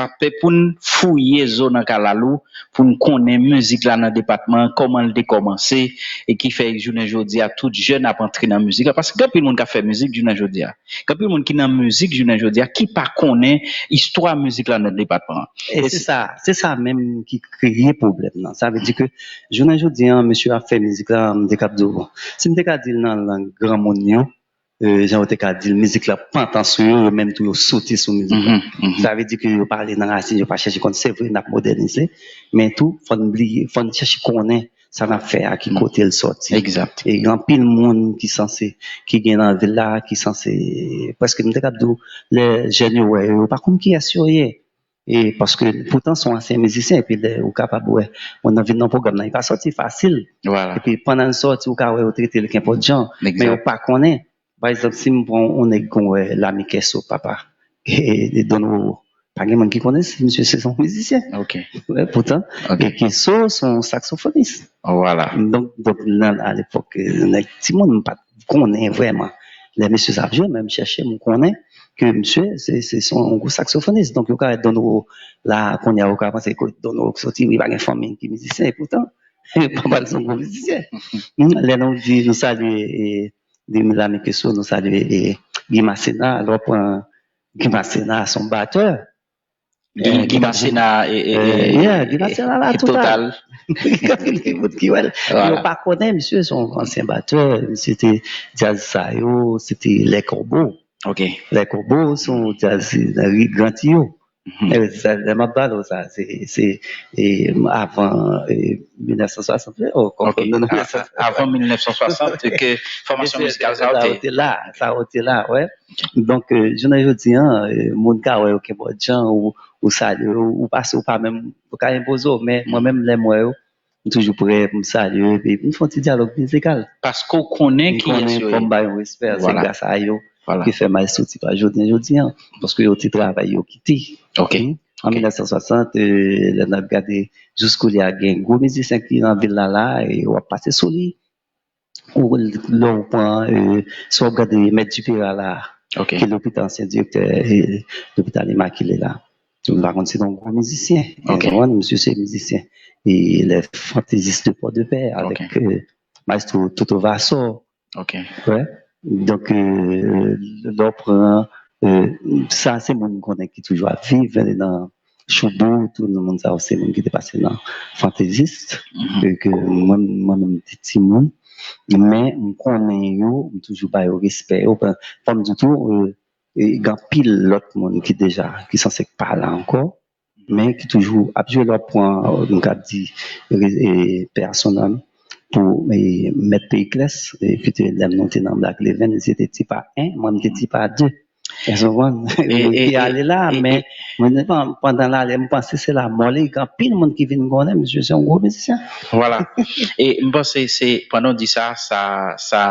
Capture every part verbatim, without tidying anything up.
sa, pou n fouye zo nan kalalou, pou n konnen mizik la nan depatman an, kòman l te kòmanse, e ki fè jounen jodi a, tout jèn ap antre nan mizik la. Paske gen anpil moun k ap fè mizik jounen jodi a. Gen anpil moun ki nan mizik jounen jodi a, ki pa konnen istwa mizik la nan depatman an. E se sa, se sa menm ki kreye pwoblèm nan. Sa vle di ke jounen jodi a, mesye ap fè mizik la, m te kab di w, bon, si m te ka di l nan lang granmoun yo, jan yo te ka di l, mizik la pantan sou yo, yo menm tou yo sote sou mizik la. Sa vle di ke yo pa ale nan rasin, yo pa chèche konn. Se vre, n ap modènize, men tou, fò n bliye, fò n chèche konnen sa n ap fè a, ki kote l sòti. E gen anpil moun ki sanse, ki gen nan vil la, ki sanse, prèske m te kab di w, lè jèn yo wè yo, yo pa konn kiyès yo ye. E paske poutan se yon ansyen mizisyen, epi lè ou kapab wè, moun nan vin nan pwogram nan, li pa sòti fasil. Epi pandan l sòti, ou ka wè yo trete l kenpòt jan, men yo pa konnen. Pa egzanp, si m pran yon nèg kon wè Lami Kèso, papa, e, e Don Roro, pa gen moun ki konnen si misye se yon mizisyen. Poutan, e Kèso se yon saksofonis. Donk, donk nan, alepòk, nèg timoun, m pa t konnen vrèman. Lè mesye sa ap jwe, men m chèche, m konnen ke misye se, se, se yon gwo saksofonis. Donk, yo ka wè Don Roro la, kounye a, yo ka panse ke Don Roro ki sòti, wi, pa gen fanmi ki mizisyen. E poutan, papa l se yon gwo mizisyen. Lè nou di, nou salye, e, Demi Lami Kèso, nou salye, e, Guy Masséna, lè w pran Guy Masséna, se yon batè. Guy Masséna e, e, e, yeah, Guy Masséna la total. Gen anpil moun ki wè l. Yo pa konnen, misye se yon ansyen batè, misye te djaz sa yo, se te Les Corbeaux. Les Corbeaux se yon djaz nan ri Gran Tiyo. E, sa, lè m ap pale w sa, se, se, e, avan, e, mil nèf san swasant, oh, konprann nou, avan mil nèf san swasant ke fòmasyon mizikal sa yo te la, sa yo te la, wè. Donk, e, jounen jodi a, e, moun ka wè yo kenpòt jan, ou, ou salye yo, ou pase, ou pa menm, ou ka enpoze w, men mwen menm, lè m wè yo, m toujou prè pou m salye yo, epi pou m fè yon ti dyalòg mizikal. Paske w konnen kiyès yo ye. Fò m ba yo respè, se gras a yo ki fè Maestro Ti Pa jodi, jodi a, paske yo te travay, yo kite. An mil nèf san swasant, e, lè n ap gade, jiskoulye a, gen gwo mizisyen ki nan vil la, la, e w ap pase sou li. Ou, lè w pran, e, si w ap gade Mèt Dipera la, ki lopital, ansyen direktè, e, lopital Imakile la. M pa konn si se yon gwo mizisyen. Ou konprann? Misye se mizisyen. E Les Fantaisistes de Port-de-Paix avèk, e, Maestro Toto Vassor. Wè. Donk, e, lè w pran, e, sa se moun m konnen ki toujou ap viv, e, nan Choubou, tout moun sa yo se moun ki te pase nan Fantaisistes, e ke mwen, mwen menm te timoun, men m konnen yo, m toujou ba yo respè yo. Fò m di tou, e, e gen anpil lòt moun ki deja, ki sanse pa la ankò, men ki toujou ap jwe. Lè w pran, m ka di, e, pè a son nanm, pou, e, Mèt Periclès, e, ki te, lè nou te nan Black Eleven, se te Ti Pa en, mwen m te Ti Pa de. Èske w konprann? Li ale la, men mwen, pandan l ale, m panse se lanmò li, gen anpil moun ki vin konnen misye se yon gwo mizisyen. Vwala. E m panse se, pandan w di sa, sa, sa,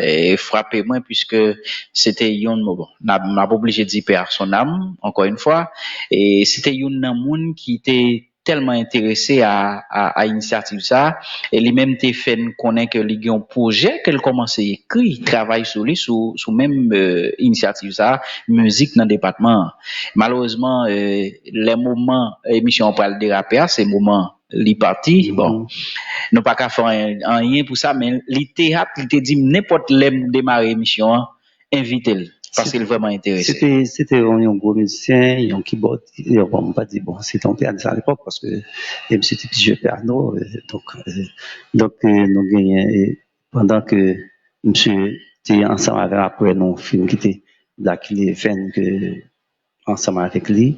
e, frape mwen, piske se te youn, bon, bon, n ap, m ap oblije di paix à son âme, encore une fois, e se te youn nan moun ki te tèlman enterese a, a, a inisyativ sa a, e li menm te fè n konnen ke li gen yon pwojè ke l kòmanse ekri, travay sou li, sou, sou menm, e, inisyativ sa a, mizik nan depatman an. Malerezman, e, lè moman emisyon an pral derape a, se moman li pati. Bon, nou pa ka fè anyen, anyen pou sa, men li te ap, li te di m nenpòt lè m demare emisyon an, envite l, paske l vrèman enterese. Se te, se te yon, yon gwo mizisyen, yon kibòd, bon, m pa di, bon, se te yon pyanis alepòk, paske, e, misye te jwe pyano, e, donk, e, donk, e, nou genyen, e, pandan ke misye te ansanm avè m, apre nou fin kite Black Eleven, ke ansanm avèk li.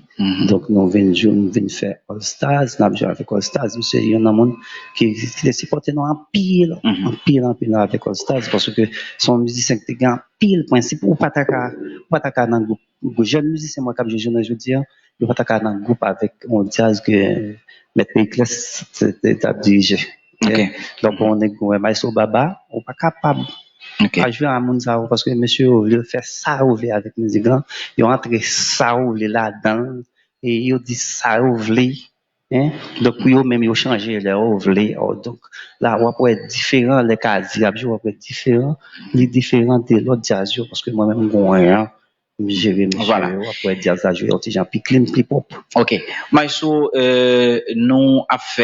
Donk, nou vin jwe, nou vin fè All Stars, n ap jwe avèk All Stars. Misye se youn nan moun ki, ki te sipòte nou anpil, anpil, anpil avèk All Stars, paske se yon mizisyen ki te gen anpil prensip. Ou pa ta ka, ou pa ta ka nan gwoup, gwoup jèn mizisyen mwen k ap jwe jounen jodi a, yo pa ta ka nan gwoup avèk yon djaz ke Mèt Periclès te, te, t ap dirije. Donk, yon nèg, wè, Maestro Baba, ou pa kapab pa jwe a moun sa yo, paske mesye yo vle fè sa yo vle avèk mizik lan, yo antre sa yo vle ladan l, e yo di sa yo vle, en. Donk, pou yo menm, yo chanje lè yo vle. Donk, la, w ap wè diferan, lè Kazi ap jwe, w ap wè diferan, li diferan de lòt djaz yo, paske mwen menm, m gon jan M jere, mesye, Voilà. W ap wè djaz la jwe yon ti jan pi clean, pi pwòp. Ok. Maestro, euh, nou ap fè